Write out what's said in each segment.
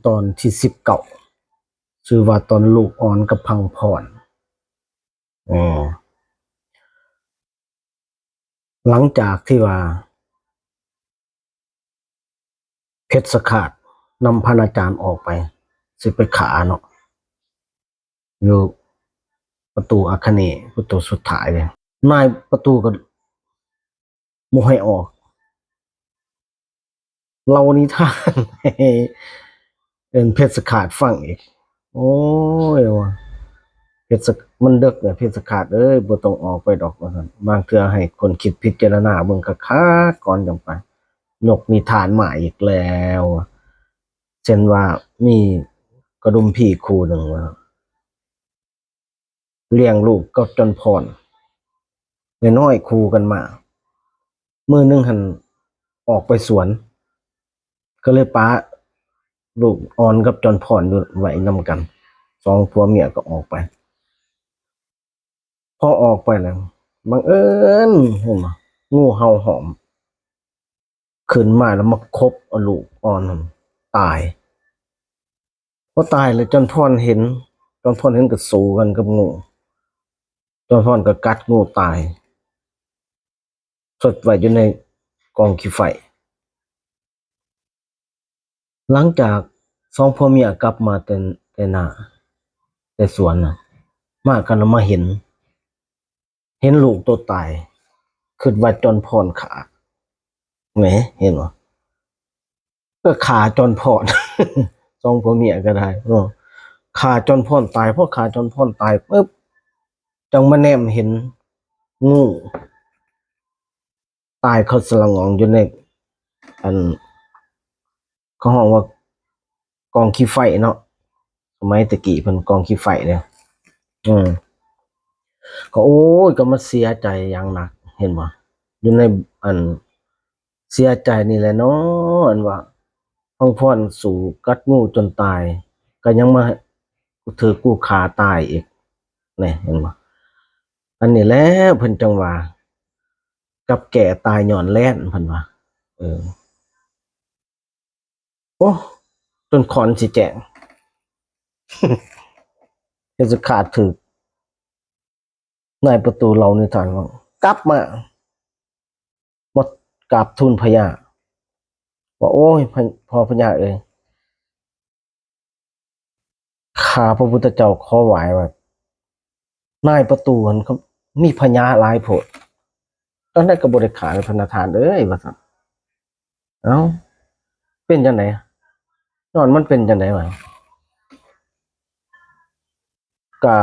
ຕອນທີສິບເກົ້າ ຊື່ວ່າຕອນລູກອ່ອນກັບພັງພອນ. ເອີ ຫຼັງຈາກທີ່ວ່າເພັດສະຂາດນຳພະນາຈານອອກໄປ ຊິໄປຂ້າເນາະ ຢູ່ປະຕູອັກຄະນີ ປະຕູສຸດທ້າຍເດ້ ນາຍປະຕູກໍບໍ່ໃຫ້ອອກ. ເລົ່ານິທານໃຫ້ເພິ່ນເພັດສະຂາດຟັງອີກ. ໂອ້ຍ ວ່າເພັດສະ ມັນເດິກແລ້ວ ເພັດສະຂາດເອີຍ ບໍ່ຕ້ອງອອກໄປດອກ ວ່າຊັ້ນ. ບາງເທື່ອໃຫ້ຄົນຄິດພິຈາລະນາເບິ່ງຄັກໆກ່ອນຈັ່ງໄປ. ຍົກນິທານມາອີກແລ້ວ ເຊັ່ນວ່າມີກະດຸມຜີຄູ່ໜຶ່ງວ່າ ລ້ຽງລູກກັບຈອນພອນນ້ອຍໆຄູ່ກັນມາ. ມື້ໜຶ່ງຫັ້ນອອກໄປສວນ ກໍເລີຍປະລູກອ່ອນກັບຈອນພອນຢູ່ໄວ້ນຳກັນ. ສອງຜົວເມຍກໍອອກໄປ. ພໍອອກໄປແລ້ວ ບັງເອີນ ເຫັນບໍ່? ງູເຫົ່າຫອມ ຂຶ້ນມາແລ້ວມາຄົບເອົາລູກອ່ອນນັ້ນຕາຍ. ພໍຕາຍແລ້ວຈອນພອນເຫັນ ຈອນພອນເຫັນກໍສູ້ກັນກັບງູ ຈອນພອນກໍກັດງູຕາຍ ສົດໄວ້ຢູ່ໃນກອງຂີ້ໄຟ. ຫຼັງຈາກສອງຜົວເມຍກັບມາແຕ່ ແຕ່ນາ ແຕ່ສວນນະ ມາກັນລະມາເຫັນ ເຫັນລູກໂຕຕາຍ ຄິດວ່າຈອນພອນຂ້າ. ແໝ ເຫັນບໍ່? ກໍຂ້າຈອນພອນ ສອງຜົວເມຍກໍໄດ້ເນາະ ຂ້າຈອນພອນຕາຍ. ພໍຂ້າຈອນພອນຕາຍປຶບ ຈັ່ງມາແນມເຫັນງູ ຕາຍເຂົາສະລະງອງຢູ່ໃນ ອັນ ເຂົາຮ້ອງວ່າກອງຂີ້ໄຟເນາະ ສະໄໝແຕ່ກີ້ເພິ່ນກອງຂີ້ໄຟເດ້. ເອີ ກໍ ໂອ້ຍ ກໍມາເສຍໃຈຢ່າງໜັກ ເຫັນບໍ່? ຢູ່ໃນ ອັນ ເສຍໃຈນີ້ແຫຼະເນາະ ອັນວ່າພັງພອນສູ້ກັດງູຈົນຕາຍ ກໍຍັງມາຖືກກູຂ້າຕາຍອີກ ນີ້ ເຫັນບໍ່? ອັນນີ້ແຫຼະເພິ່ນຈັ່ງວ່າ ກັບແກ່ຕາຍຍ້ອນແລ້ນ ເພິ່ນວ່າ. ເອີ ໂອ້ ຈົນຂອນຊິແຈ້ງ ເຮັດສະຂາດຖືກ ນາຍປະຕູເລົ່ານິທານວ່າ ກັບມາ ມາກາບທູນພະຍາ ວ່າ ໂອ້ຍ ພະ ພໍ່ພະຍາເອີຍ ຂ້າພະພຸດທະເຈົ້າຂໍຫວາຍວ່າ ນາຍປະຕູຫັ້ນ ເຂົາມີພະຍາຫຼາຍໂພດ ຕອນໃດກໍບໍ່ໄດ້ຂ້າເລີຍ ພະນາທ່ານເອີຍ ວ່າຊັ້ນ. ເອົ້າ ເປັນຈັ່ງໃດ? ຍ້ອນມັນເປັນຈັ່ງໃດວະ? ກະ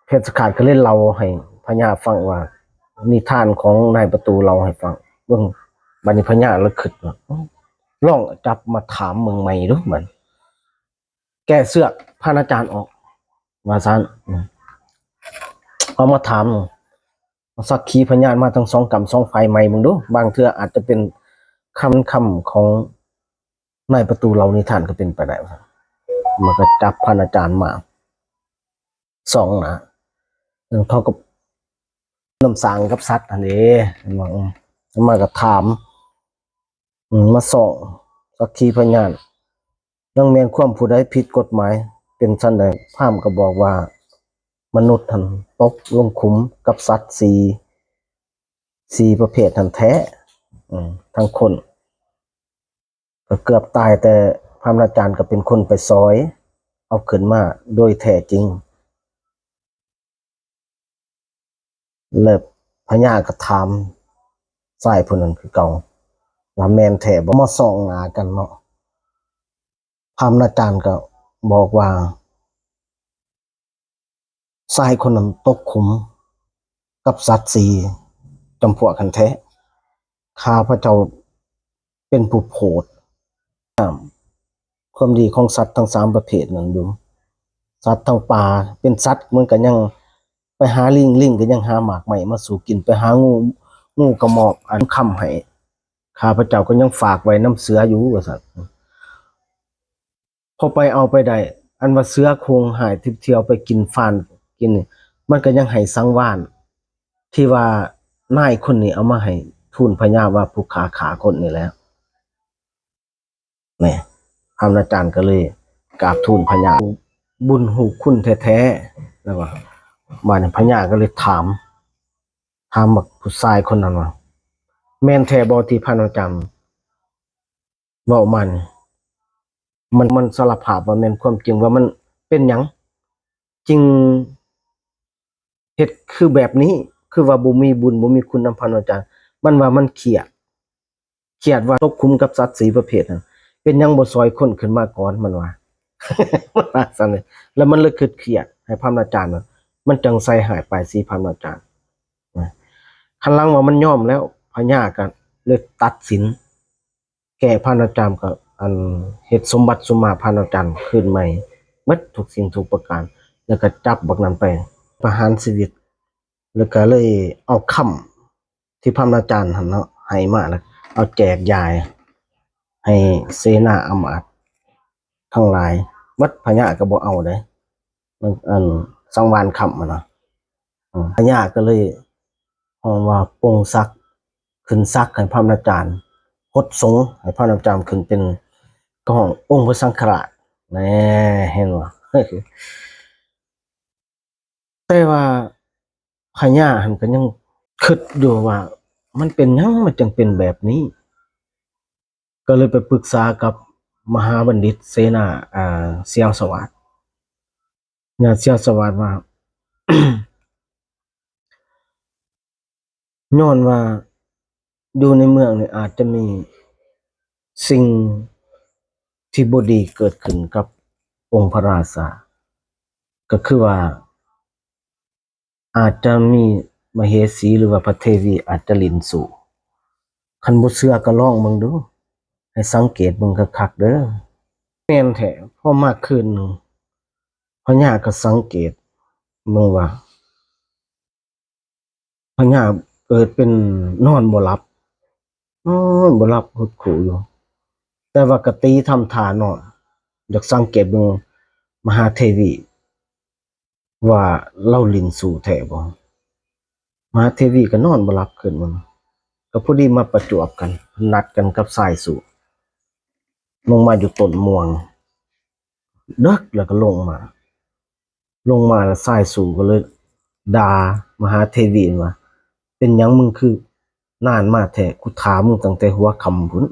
ເພັດສະຂາດກໍເລີຍເລົ່າໃຫ້ພະຍາຟັງວ່າ ນິທານຂອງນາຍປະຕູເລົ່າໃຫ້ຟັງເບິ່ງ. ບັດນີ້ພະຍາລະຄິດວ່າ ລອງຈັບມາຖາມເບິ່ງໃໝ່ດູ ບັດ ແກະເຊືອກພະນາຈານອອກ ວ່າຊັ້ນ. ອືມ ເອົາມາຖາມ ເອົາສັກຂີພະຍານມາທັງສອງກ້ຳສອງຝ່າຍໃໝ່ເບິ່ງດູ ບາງເທື່ອອາດຈະເປັນຄຳ ຄຳຂອງນາຍປະຕູເລົ່ານິທານກໍເປັນໄປໄດ້ ວ່າຊັ້ນ. ມັນກໍຈັບພະນາຈານມາ ສ່ອງໜ້າ ເຂົາກໍນຳສ້າງກັບສັດຫັ້ນເດ້ ເຫັນບໍ່? ເອີ ມາກໍຖາມ ເອີ ມາສ່ອງສັກຂີພະຍານ ຍັງແມ່ນຄວາມຜູ້ໃດຜິດກົດໝາຍ ເປັນຊັ້ນໃດ? ພາມກໍບອກວ່າ ມະນຸດຫັ້ນຕົກລົງຂຸມກັບສັດສີ່ ສີ່ປະເພດຫັ້ນແທ້ ເອີ ທັງຄົນ ກໍເກືອບຕາຍ ແຕ່ພາມນາຈານກໍເປັນຄົນໄປຊ່ອຍເອົາຂຶ້ນມາໂດຍແທ້ຈິງ. ແລ້ວພະຍາກໍຖາມຊາຍຜູ້ນັ້ນຄືເກົ່າວ່າ ແມ່ນແທ້ບໍ່? ມາສ່ອງໜ້າກັນເນາະ ພາມນາຈານກໍບອກວ່າ ຊາຍຄົນນັ້ນຕົກຂຸມກັບສັດສີ່ຈຳພວກຫັ້ນແທ້. ຂ້າພະເຈົ້າເປັນຜູ້ໂພດ ຄວາມດີຂອງສັດທັງສາມປະເພດນັ້ນຢູ່. ສັດທັງປ່າ ເປັນສັດມັນກໍຍັງໄປຫາລິງ ລິງກໍຍັງຫາໝາກໄມ້ມາສູ່ກິນ ໄປຫາງູ ງູກໍມອບອັນຄຳໃຫ້. ຂ້າພະເຈົ້າກໍຍັງຝາກໄວ້ນຳເສືອຢູ່ ວ່າຊັ້ນ. ພໍໄປເອົາໄປໄດ້ ອັນວ່າເສືອໂຄງຮ້າຍທິບທ່ຽວໄປກິນຟານກິນນີ້ ມັນກໍຍັງໃຫ້ສັງວານ ທີ່ວ່ານາຍຄົນນີ້ເອົາມາໃຫ້ທູນພະຍາວ່າຜູ້ຂ້າຂ້າຄົນນີ້ແຫຼະ. ແນ່ ພະອາຈານກໍເລີຍກາບທູນພະຍາ ບຸນຮູ້ຄຸນແທ້ໆ ແລ້ວວ່າ ບາດນີ້ພະຍາກໍເລີຍຖາມ ຖາມບັກຜູ້ຊາຍຄົນນັ້ນວ່າ ແມ່ນແທ້ບໍ່ທີ່ພະອາຈານເວົ້າມານີ້? ມັນ ມັນສາລະພາບວ່າແມ່ນຄວາມຈິງ ວ່າມັນເປັນຫຍັງຈຶ່ງເຮັດຄືແບບນີ້ ຄືວ່າບໍ່ມີບຸນບໍ່ມີຄຸນນຳພະອາຈານ? ມັນວ່າມັນຄຽດ ຄຽດວ່າຕົກຂຸມກັບສັດສີ່ປະເພດນັ້ນ ເປັນຫຍັງບໍ່ຊ່ອຍຄົ້ນຂຶ້ນມາກ່ອນ ມັນວ່າ ມັນວ່າຊັ້ນເດ ແລ້ວມັນເລີຍຄິດຄຽດໃຫ້ພະອາຈານ ມັນຈັ່ງໃສ່ຮ້າຍປ້າຍສີພະອາຈານ. ຄັນຫຼັງວ່າມັນຍອມແລ້ວ ພະຍາກໍເລີຍຕັດສິນແກ່ພະອາຈານ ກໍ ອັນ ເຮັດສົມບັດສົມມາພະອາຈານຄືນໃໝ່ໝົດທຸກສິ່ງທຸກປະການ ແລ້ວກໍຈັບບັກນັ້ນໄປປະຫານຊີວິດ ແລ້ວກໍເລີຍເອົາຄຳ ທີ່ພະອາຈານຫັ້ນເນາະ ໃຫ້ມາ ແລ້ວເອົາແຈກຢາຍໃຫ້ເສນາອາມາດທັງຫຼາຍ. ບັດພະຍາກໍບໍ່ເອົາເດ້ ມັນ ອັນ ສັງວານຄຳຫັ້ນນະ. ເອີ ພະຍາກໍເລີຍຮ້ອງວ່າ ປົງສັກ ຂຶ້ນສັກໃຫ້ພະອາຈານ ຫົດສົງໃຫ້ພະອາຈານຂຶ້ນເປັນ ກໍຮ້ອງ ອົງພະສັງຄະລາດ ແນ່ ເຫັນບໍ່? ແຕ່ວ່າພະຍາຫັ້ນກໍຍັງຄິດຢູ່ວ່າ ມັນເປັນຫຍັງມັນຈັ່ງເປັນແບບນີ້? ກໍເລີຍໄປປຶກສາກັບມະຫາບັນດິດເສນາ ອາ ສຽວສະຫວາດ. ຍາດສຽວສະຫວາດວ່າ ຍ້ອນວ່າຢູ່ໃນເມືອງນີ້ອາດຈະມີສິ່ງທີ່ບໍ່ດີເກີດຂຶ້ນກັບອົງພະລາຊາ ກໍຄືວ່າອາດຈະມີມະເຫສີ ຫຼືວ່າພະເທວີອາດຈະຫຼິ້ນຊູ້. ຄັນບໍ່ເຊື່ອກໍລອງເບິ່ງດູ ໃຫ້ສັງເກດເບິ່ງຄັກໆເດີ. ແມ່ນແທ້ ພໍມາຄືນໜຶ່ງ ພະຍາກໍສັງເກດເບິ່ງວ່າ ພະຍາເກີດເປັນນອນບໍ່ຫຼັບ ນອນບໍ່ຫຼັບຫົດຫູຢູ່ ແຕ່ວ່າກໍຕີທຳທ່ານອນ ຢາກສັງເກດເບິ່ງມະຫາເທວີວ່າລາວຫຼິ້ນຊູ້ແທ້ບໍ່. ມະຫາເທວີກໍນອນບໍ່ຫຼັບຄືນນັ້ນ ກໍພໍດີມາປະຈວບກັນ ນັດກັນກັບຊາຍຊູ້ ລົງມາຢູ່ຕົ້ນມ່ວງ ເດິກແລ້ວກໍລົງມາ ລົງມາແລ້ວຊາຍຊູ້ກໍເລີຍດ່າມະຫາເທວີວ່າ ເປັນຫຍັງມຶງຄືນານມາແທ້ ກູຖາມມຶງຕັ້ງແຕ່ຫົວຄ່ຳພຸ້ນ.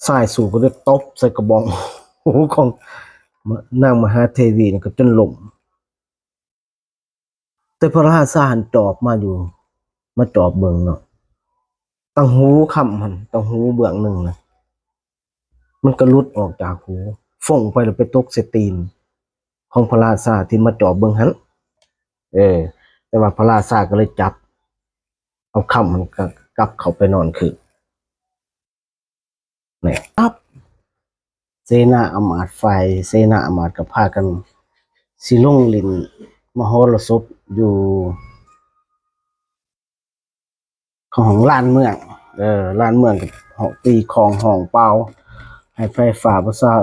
ຊາຍສູ້ກໍໄດ້ຕົບໃສ່ກະບອງຫູຂອງນາງມະຫາເທວີນັ້ນກໍຈົນລົ້ມ. ແຕ່ພະລາຊາຫັ້ນຈອບມາຢູ່ ມາຈອບເບິ່ງເນາະ ຕ່າງຫູຄ້ຳຫັ້ນ ຕ່າງຫູເບື້ອງໜຶ່ງນະ ມັນກໍຫຼຸດອອກຈາກຫູ ຟົ້ງໄປແລ້ວໄປຕົກໃສ່ຕີນຂອງພະລາຊາທີ່ມາຈອບເບິ່ງຫັ້ນ. ເອີ ແຕ່ວ່າພະລາຊາກໍເລີຍຈັບເອົາຄ້ຳຫັ້ນ ກັບເຂົ້າໄປນອນຄືນ. ແມ່ນ ປັບ ເສນາອາມາດ ຝ່າຍເສນາອາມາດກໍພາກັນຊິລົງຫຼິ້ນມະໂຫລະສົບຢູ່ ຂອງລານເມືອງ ເອີ ລານເມືອງກໍຮ້ອງຕີຄ້ອງຮ້ອງປ່າວ ໃຫ້ໄຟຟ້າປະຊາ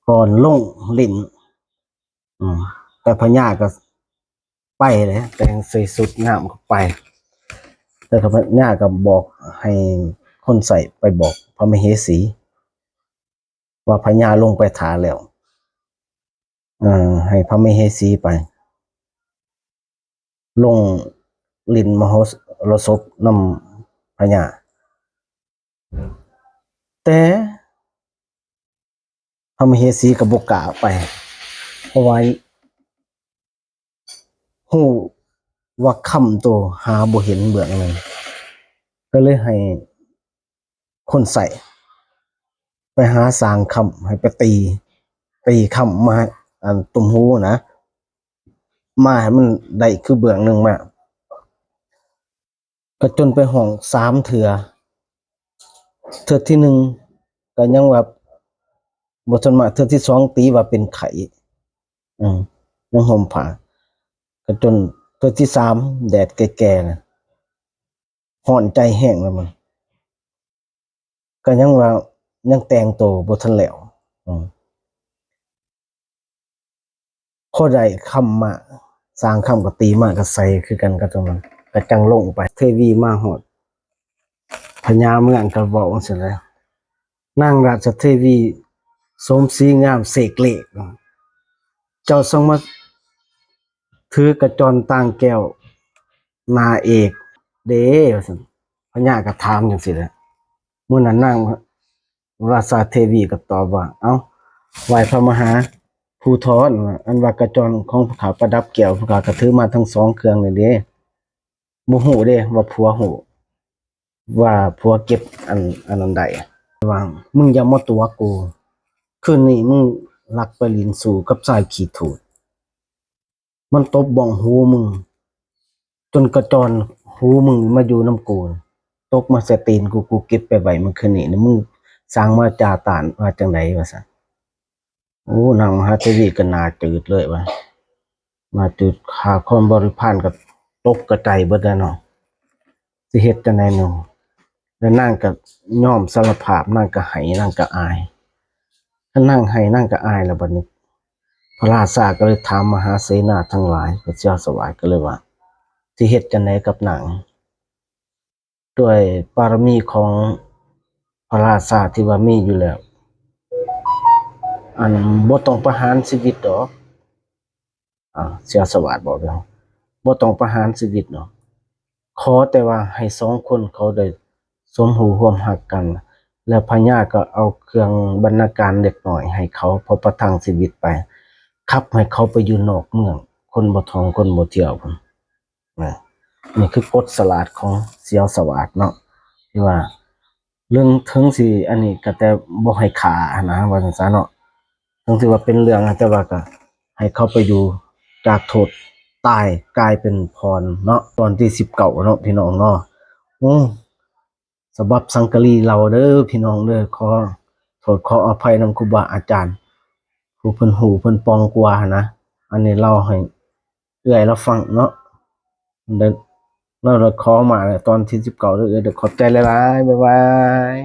ກອນລົງຫຼິ້ນ. ອືມ ແຕ່ພະຍາກໍໄປເດ້ ແຕ່ງໃສ່ຊຸດງາມກໍໄປ ແຕ່ພະຍາກໍບອກໃຫ້ຄົນໃຊ້ໄປບອກພະມະເຫສີ ວ່າພະຍາລົງໄປຖ້າແລ້ວ ເອີ ໃຫ້ພະມະເຫສີໄປລົງຫຼິ້ນມະໂຫລະສົບນຳພະຍາ. ແຕ່ພະມະເຫສີກໍບໍ່ກ້າໄປ ເພາະວ່າຮູ້ວ່າຄ້ຳໂຕຫາບໍ່ເຫັນເບື້ອງໜຶ່ງ ກໍເລີຍໃຫ້ ຄົນໃຊ້ໄປຫາສ້າງຄ້ຳ ໃຫ້ໄປຕີ ຕີຄ້ຳມາ ອັນ ຕຸ້ມຫູນະ ມາໃຫ້ມັນໄດ້ຄືເບື້ອງໜຶ່ງມາ ກໍຈົນໄປຮ້ອງສາມເທື່ອ ເທື່ອທີໜຶ່ງກໍຍັງວ່າບໍ່ທັນມາ ເທື່ອທີສອງຕີວ່າເປັນໄຂ້ ອືມ ຍັງຫົ່ມຜ້າ ກໍຈົນເທື່ອທີສາມແດດແກ່ໆນະ ຮ້ອນໃຈແຮງແລ້ວມັນ ກໍຍັງວ່າຍັງແຕ່ງໂຕບໍ່ທັນແລ້ວ ອືມ ພໍໄດ້ຄ້ຳມາ ສ້າງຄ້ຳກໍຕີມາກໍໃສ່ຄືກັນກັບຕົງນັ້ນ ກໍຈັ່ງລົງໄປ ເທວີມາຮອດ ພະຍາເມືອງກໍເວົ້າຈັ່ງຊີ້ແຫຼະ ນາງລາຊະເທວີ ສົມສີງາມເສກເລກ ເຈົ້າຊ່າງມາຖືກະຈອນຕ່າງແກ້ວໜ້າເອກເດ້ ວ່າຊັ້ນ. ພະຍາກໍຖາມຈັ່ງຊີ້ແຫຼະ. ມື້ນັ້ນນາງລາຊາເທວີກໍຕອບວ່າ ເອົ້າ ໄຫວ້ພະມະຫາພູທອນ ອັນວ່າກະຈອນຂອງພວກຂ້າປະດັບແກ້ວ ພວກຂ້າກໍຖືມາທັງສອງເຄື່ອງນີ້ເດ້ ບໍ່ຮູ້ເດ້ວ່າຜົວຮູ້ ວ່າຜົວເກັບອັນ ອັນນັ້ນໄດ້ ວ່າ ມຶງຢ່າມາຕົວະກູ ຄືນນີ້ມຶງລັກໄປຫຼິ້ນຊູ່ກັບຊາຍຂີ້ຖູດ ມັນຕົບບ້ອງຫູມຶງ ຈົນກະຈອນຫູມຶງມາຢູ່ນຳກູ ຕົກມາໃສ່ຕີນກູ ກູເກັບໄປໄວ້ມື້ຄືນນີ້ ມຶງຊ່າງມາຈາຕານວ່າຈັ່ງໃດ ວ່າຊັ້ນ. ໂອ້ ນາງມະຫາເທວີກໍໜ້າຈືດເລີຍວ່າ ໜ້າຈືດ ຂ້າຄອນບໍລິພານກໍຕົກກະໄຈເບິດແລ້ວເນາະ ຊິເຮັດຈັ່ງໃດເນາະ. ແລ້ວນາງກໍຍອມສາລະພາບ ນາງກໍໄຫ້ ນາງກໍອາຍ ຄັນນາງໄຫ້ ນາງກໍອາຍ ແລ້ວບັດນີ້ ພະລາຊາກໍເລີຍຖາມມະຫາເສນາທັງຫຼາຍ ພະເຊຍສະຫວາດກໍເລີຍວ່າ ຊິເຮັດຈັ່ງໃດກັບນາງ ດ້ວຍບາລະມີຂອງພະລາຊາທີ່ວ່າມີຢູ່ແລ້ວ ອັນ ບໍ່ຕ້ອງປະຫານຊີວິດດອກ. ອາ ເຊຍສະຫວາດບອກແລ້ວ ບໍ່ຕ້ອງປະຫານຊີວິດດອກ ຂໍແຕ່ວ່າໃຫ້ສອງຄົນເຂົາໄດ້ສົມຮູ້ຮ່ວມຮັກກັນ ແລ້ວພະຍາກໍເອົາເຄື່ອງບັນນາການເລັກນ້ອຍໃຫ້ເຂົາ ເພື່ອປະທັງຊີວິດໄປ ຂັບໃຫ້ເຂົາໄປຢູ່ນອກເມືອງ ຄົນບໍ່ທ່ອງຄົນບໍ່ທ່ຽວພຸ້ນ. ນະ ນີ້ຄືກົດສະຫຼາດຂອງເຊຍສະຫວາດເນາະ ທີ່ວ່າເລື່ອງເຖິງຊິອັນນີ້ກໍແຕ່ບໍ່ໃຫ້ຂ້າຫັ້ນນະ ວ່າຊັ້ນຊະເນາະ ເຖິງຊິວ່າເປັນເລື່ອງ ແຕ່ວ່າກໍໃຫ້ເຂົາໄປຢູ່ ຈາກໂທດຕາຍກາຍເປັນຜ່ອນເນາະ ຕອນທີສິບເກົ້າເນາະ ພີ່ນ້ອງເນາະ. ໂອ້ ສະບັບສັງກະລີເລົ່າເດີພີ່ນ້ອງເດີ ຂໍໂທດຂໍອະໄພນຳຄູບາອາຈານ ຜູ້ເພິ່ນຮູ້ເພິ່ນປ່ອງກວ່າຫັ້ນນະ ອັນນີ້ເລົ່າໃຫ້ເອື້ອຍລາວຟັງເນາະ ລາວໄດ້ຂໍມາແລ້ວຕອນທີສິບເກົ້າເດີ ເອື້ອຍເດີ ຂອບໃຈຫຼາຍໆ ບາຍບາຍ.